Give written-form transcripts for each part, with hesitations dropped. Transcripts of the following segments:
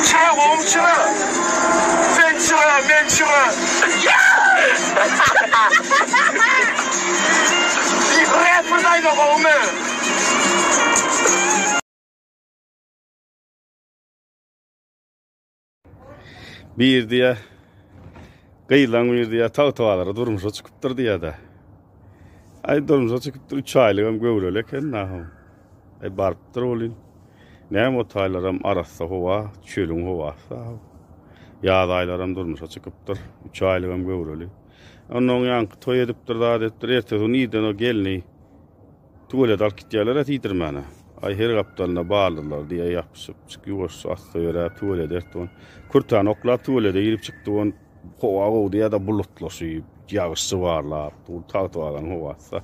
Çyra gowmy çyra? Sen çyra, men çyra. Rapper daýza gowmy? Bir diýe gyzlaň bir diýe tagtabazara durmuşa çykypdyr diýe-de. Aý durmuşa çykypdyr 3 aýlygam göwreli eken nahum. Aý barypdyr welin. Näme o taýlaram arassa howa, çölüň howasy. Ýaz aýlaram durmuşa çykypdyr. 3 aýlygam göwreli. Ondan ýaňky toý edipdir, zat edipdir. Ertesi gün irden o gelni Tuwalet alyp gitýärler-ä siýdirmäne. Aý, her gapdalynda baldyzlar diýýä ýapyşyp, çyk ýuwaşja assa ýöräp tuwalete ertdi on. Kürtäni oklap tuwalete girip çykdy on. Howa gowy diýýä-de bulutlaşyp, ýagyş jybarlap dur, Tagtabazanyň howasy-da.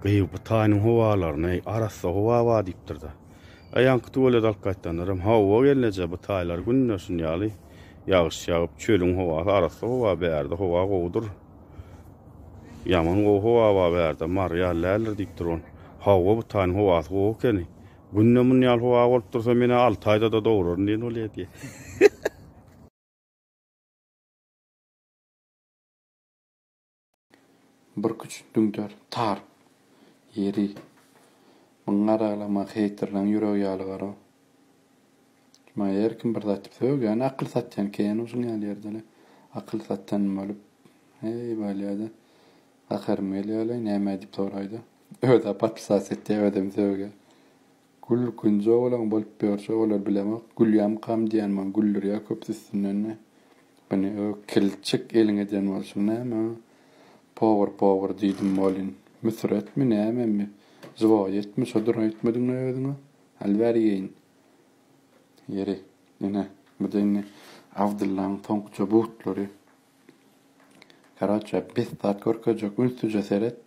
Gyýw, bu taýynyň howalaryny, arassa howa bar diýipdir-de. Aý, ýaňky tuwalete alyp gaýtdanlaram, Hawa, gelneje, bu taýlar günde şun ýaly ýagyş ýagyp, çölüň howasy arassa howa, bärde howa gowudyr. Ýaman gowy howa bar bärde, Mary ýaly däldir diýipdir ol. Hawa, bu taýyň howasy gowy ekeni. Günde muny ýaly howa bolup dursa, men-ä alty aýda-da dograryn diýen bolýar diýýär. Birküç düňder tar. Ýeri. Muň garaglama heýterleň ýüregi ýaly gara. Maňa her kim bir zat diýip sögýän, akyl satýan kän şuň ýaly ýerde-le. Akyl satan bolup, heý bolýa-da. Gaharym gelýä-le, näme diýip soraýda. Öz-ä podpisat etýä, özem sögýä. Gülkünç oglan bolup ýörşe olar bilemok. Gülýämkam diýýän maňa güldürýä köpüsi üstünden-de. Buny ö kilçik eliňe eden bolşuň näme? Powur-powur diýdim welin, müsür etmi nämemi, žiwoý etmi şodur öýtmediňmi özüňe? Al bäri geýin. Ýeri, ine, bu-da indi Abdyllaň soňkuja butlary. Karoçe, bes zat görkezjek, ünsüje seret,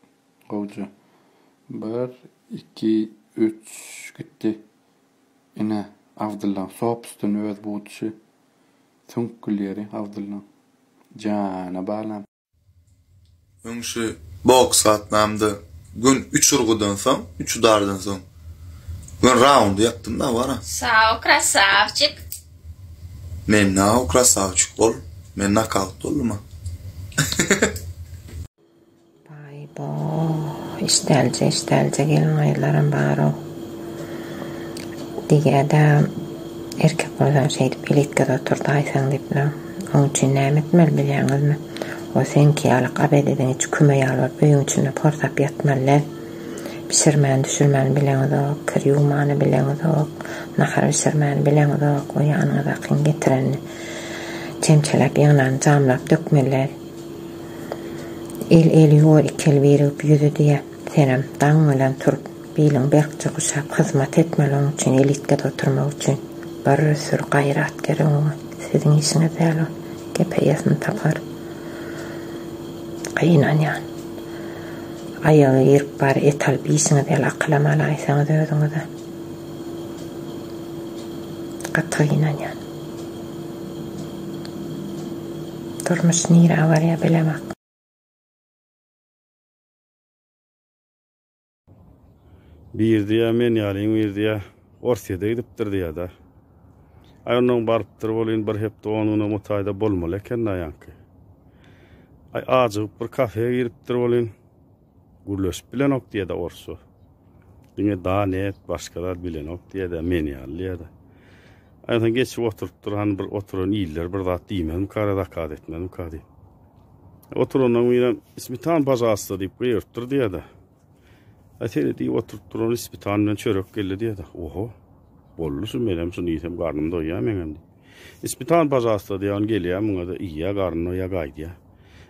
gowja. Bir, iki, üç, gitdi. Ine, Abdyllaň sobstweny öz buty şu. Süňk gül ýeri Abdyllaň. Jana balam. Öň şu boks gatnamda gün üç urgudan soň, üç udardan soň gün raundy ýapdym da wara. Sag krasawçik. Men nao krasawçik ol men nokaut boldum a. Baý-bo, işdälje, işdälje gelin-gyzlaram bar-ow. Diýýä-dä, erkek bolsaň şeýdip elitkede oturdaýsaň diýip-le. Oň üçin näme etmeli bilýäňizmi? O seňki ýaly gabedediň içi küme ýaly bolup öýüň içinde porsap ýatmaly däl. Bişirmäni, düşürmäni bileňizok, kir ýuwmany bileňizok, nahar bişirmäni bileňizok, o ýanyňyzdakyň getirenini çemçeläp ýygnany jamlap dökmeli däl. El eli ýuwar, iki el birigip ýüzi diýýä. Senem daň bilen turup, biliňi berkje guşap hyzmat etmeli oň üçin elitgede oturmak üçin bir süri gaýrat gerek oňa. Siziň işiňiz däl o. Gep eýesini tapar. Gynanýan. Aýaga girip bary et alyp iýşiňiz ýaly akylam alaýsaňyz özüňize. Gaty gynanýan. Durmuş nirä barýar bilemok. Bir diýýär, men ýalyň bir diýýär, Orsýede gidipdir diýýär-de. Aý onnoň barypdyr welin bir hepde on günem o taýda bolmaly eken-dä ýaňky. Aý ajygyp bir kafe giripdir welin, gürleşip bilenok diýýär-de orsça. Diňe da, net, başga zat bilenok diýýär-de, men ýaly diýýär-de. Aý onsoň geçip oturypdyr, hany bir oturan iller bir zat diýmezmikara, zakaz etmezmika diýip. Oturandan birem smetan pažalsta diýip gygyrypdyr diýýär-de. Aý seni diýip oturyp duran smetan bilen çörek geldi diýýär-de. Oho, boldy şu menem şuny iýsem garnym doýýar meňem diýip. Smetan pažalsta diýýär, gelýär muňa-da iýýär, garny doýýar gaýdýar.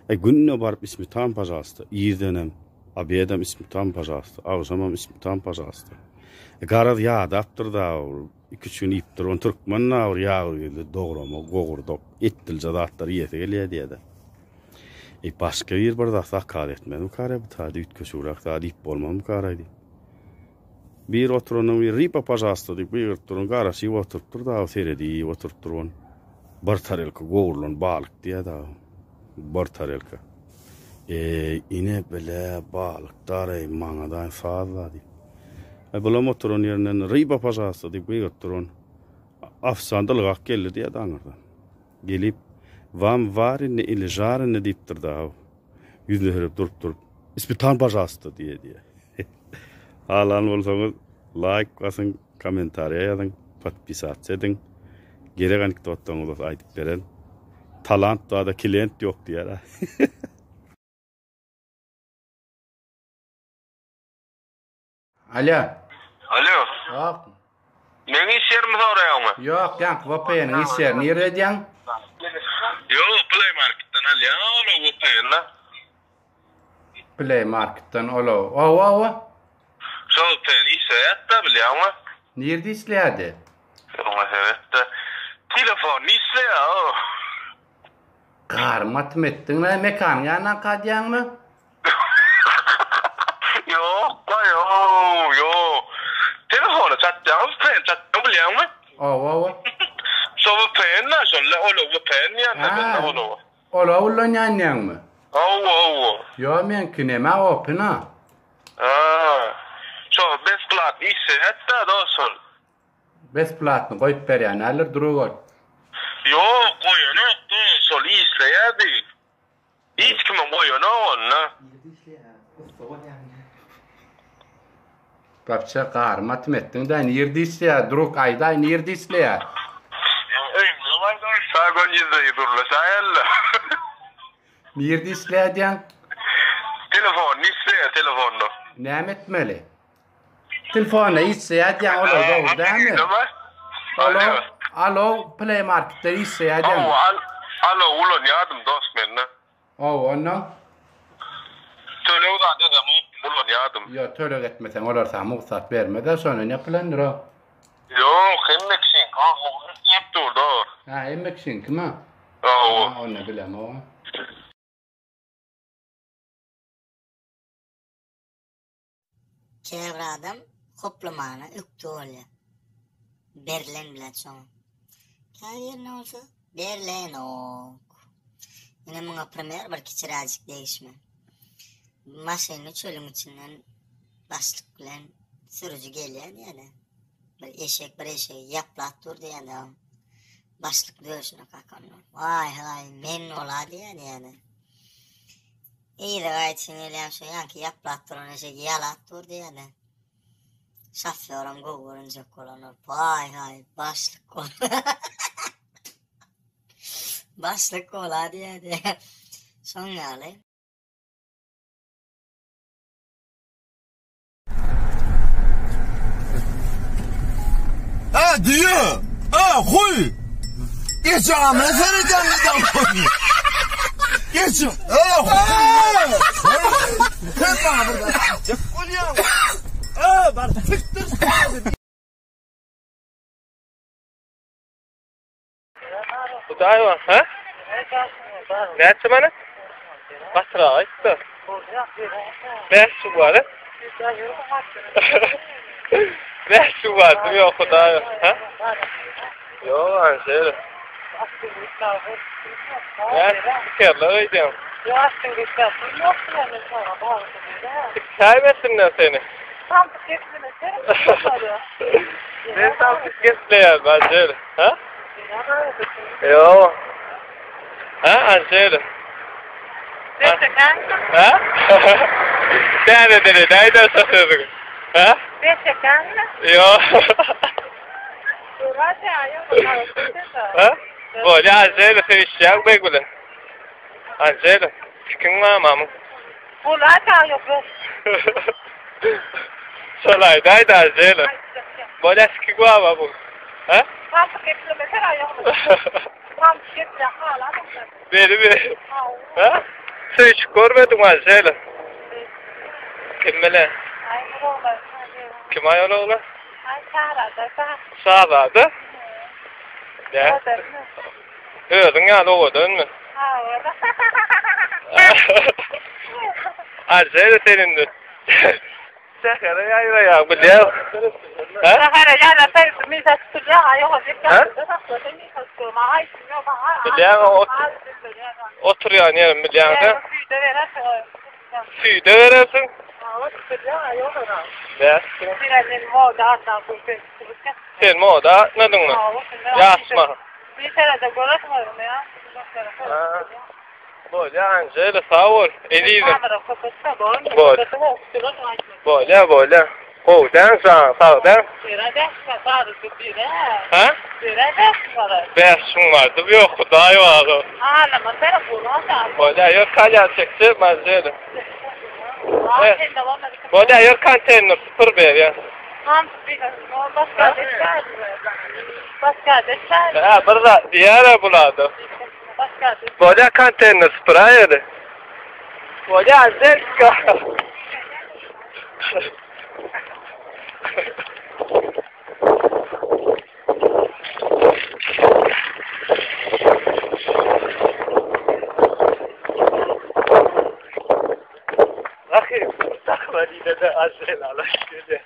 Aý günde baryp smetan pažalsta, irdenem Obedam ismitan pažalsta, agşamam ismitan pažalsta. E, garaz ýadapdyr da, iki-üç gün iýipdir. Ony türkmen da bir ýag ýüzli dograma, gowurdak, etlije zatlar iýesi gelýär diýýär-de. E, başga bir bir zat zakaz etmezmikara bu taýda üýtgeşigräk zat iýip bolmazmykara diýip. Bir oturanyň bir ryba pažalsta diýip gygyryp duran garaşyp oturypdyr da, seredip oturypdyr ony. Bir tarelka gowrulan balyk diýýär da. Bir tarelka. Eý, ine bile balyk dar-eý, maňa-da saz-la diýip. Aý, bulam oturan ýerinden ryba pažalsta diýip gygyryp duran. Ofisiant ylgap geldi diýýär aňyrdan. Gelip, Wam warini ili žarini diýipdir dagy. Ýüzüne seredip durup-durup, Ispitan pažalsta diýýär diýýär. Halan bolsaňyz laýk basyň, kommentariýa ýazyň, podpisatsa ediň. Gerek anekdotlaryňyz bolsa aýdyp beren. Talant barda klient ýok diýýär. Alýo. Alýo. Ýok. Meň iş ýerimi soraýaňmy? Ýok, ýaňky VPN-iň iş ýeri nirde edýäň? Ýok, Play Marketden alýan ol VPN-ni. Play Marketden ol owa owa. Şo VPN işleýär-de bilýäňmi? Nirde işleýärdi? Oňa seret-de. Telefon işleýär. Garym gatym etdiň-le, mekanyň ýanyndanka diýýäňmi? Ýok-la, ýok, ýok. Telefona çatýaň, VPN çatýaň bilýäňmi? Hawa, hawa. Şo VPN-da, şol-la, ol VPN diýýän-de men-de ol. Ola ullanýan diýýäňmi? Hawa, hawa. Ýok, meňki neme, open-a. Ha. Şo besplatny işleýär-de, dos ol. Besplatny goýup berýän däldir, drugol. Ýok, goýanok, dos, şol işleýärdi. Hiç kimem goýanok onda. Gapça garym atym etdiň-dä nirde işleýär drug aýdaý nirde işleýär. Öýümde bar Sag ol ýüzde ýüz gürleşäýeli. Nirde işleýär diýýäň? Telefonda işleýär telefonda. Näme etmeli? Telefonda işleýär diýýäň olar dogry dälmi? Alo, alo, Play Marketde işleýär diýýäň. Hawa, alo ulanýardym dost mende. Hawa, onda? Töleg zat edemok, ulanýardym. Ýok, töleg etmeseň olar saňa mugt zat bermez-ä, şondan ýapylandyr o. Ýok, hemme kişiňki mugt diýip dur dost. Hä, hemme kişiňkimi? Hawa. Onda bilemok. Käbir adam hoplamana ökde bolýar. Berlen bilen şoňa. Käbirine bolsa berlenok. Ine muňa primer bir kiçiräjik degişme. Maşynly çölüň içinden başlyk bilen sürüji gelýär diýýär-de. Bir eşek bir eşegi ýaplap dur diýýär-de. Başlyk döşüne kakandan. Waý haý men bola diýýär diýýär-de. Yza gaýdyşyn gelýän şu ýaňky ýaplap duran eşek ýalap dur diýýär-de. Şofýoram gowy görünjek bolan bolup, Waý-haý, başlyk bol. Başlyk bol-a diýýär diýýär. Şoň ýaly. Ä düýe! Ä huy! Ejeňe men seredýän diýdim. Geçin. Ä huy! Sen maňa bir zat bolýaň. Ä bar sikdir. Hudaý ha? Näçe manat? Gatyrak aýtda. 500 bar. 500 bar, ýok Hudaý, ha? Ýok, anşeýle. Näçe sikerler öýdýäň? Sikäýmesinler seni. Samsyk geplemesene. Men samsyk gepleýän, Anžela. Ha? Ýok. Ha, Anžela. Ha? Täze dene, näýdä şo sözüňi? Ha? Beşekäňmi? Ýok. Ha? Bolýa, Anžela, söýüşýäň beg bilen. Anžela, sikiň mamamyň. Şol aýdaýda Anžela. Bolýa sikik baba bu. Ha? Beri bir. Ha? Söýüşip görmediňmi Anžela? Kim bilen? Kim aýol oglan? Şazada. Nä? Özüň ýaly owadanmy? Hawa. Arjeýle sen indi. Şähere ýaýraýaň bilýän. Şähere ýaýrasa misa tutulýar, aýoga Bilýän oturýan ýerim bilýäň-dä. Süýde berersiň. Süýde berersiň? 5000. Sen moda atmadyňmy? Ýaşma. Bolýa Anžela sag bol ezizim. Bol. Bolýa bolýa. Gowy däl janyň sag däl. Hä? 5000 bardy bu ýok hudaý bagy. Bolýa ýör kalýan çekje Anžela. Bolýa ýör konteýner süpür berýä. Hä bir zat diýer-ä bulada. Bolýa konteýner süpüräýeli. Bolýa Anželka. Ahy, takma diýde-de Anžela gelýär.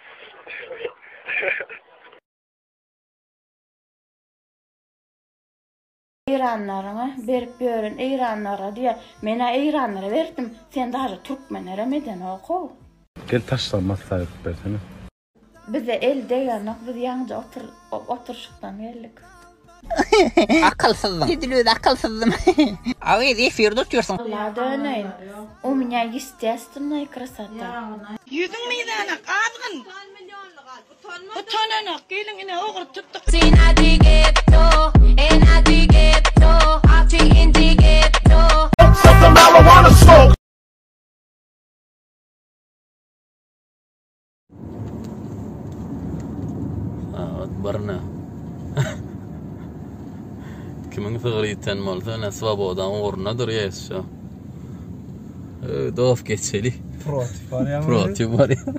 Eýranlaryňa berip ýören eýranlara diýýär. Menä eýranlara berdim, sen daže türkmenlerem edeňok-ow. Gel taşlan maslahat edip bersene. Bize el degenok biz ýaňyja otur oturşykdan geldik. Akylsyzdyň. Edil özi akylsyzdym. A gyz efirde otyrsyň. Alla döneýin. U menýa ýestestwnnaýa krasota. Ýüzüň mizanak azgyn. Utananok geliň ine ogry tutduk. Sagat birine. Kimiň sygry ýiten bolsa, ine Swobodaň ugrunda durýas şu. Dost geçeli. Protiv barýar. Protiv barýar.